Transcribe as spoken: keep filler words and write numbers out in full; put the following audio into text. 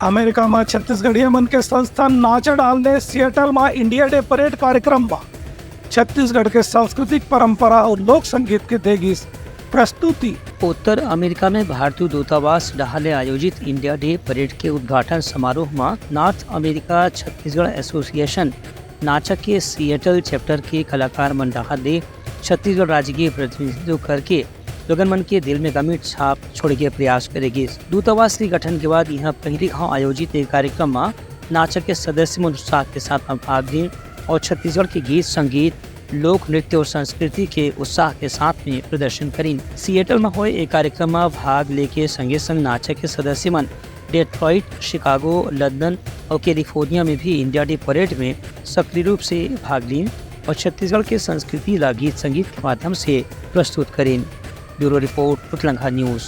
America म छत्तीसगढ़िया मन के संस्था नाचा डाल ने सिएटल म इंडिया डे परेड कार्यक्रम म छत्तीसगढ़ के सांस्कृतिक परंपरा अउ लोक संगीत के दे गिस प्रस्तुति। उत्तर अमेरिका में भारतीय दूतावास डहार ले आयोजित इंडिया डे परेड के उद्घाटन समारोह म नॉर्थ अमेरिका छत्तीसगढ़ एसोसिएशन नाचा के सिएटल चैप्टर के कलाकार मन डहार ले छत्तीसगढ़ राज्य के प्रतिनिधित्व करके लोगन मन के दिल में गमिट छाप छोड़े के प्रयास करे गिस। दूतावास के गठन के बाद यहां पहली घाव आयोजित एक कार्यक्रम म नाचा के सदस्य मन उत्साह के साथ म भाग लीन और छत्तीसगढ़ के गीत संगीत, लोक नृत्य और संस्कृति के उत्साह के साथ में प्रदर्शन करीन। सिएटल म होए एक कार्यक्रम म भाग लेके संगे संग नाचा के सदस्य मन डेट्रॉइट, शिकागो, लंदन और कैलिफोर्निया में भी इंडिया डे परेड में सक्रिय रूप से भाग लीन और छत्तीसगढ़ के संस्कृति ला गीत संगीत के माध्यम से प्रस्तुत करीन। Bureau report, Utlangha news.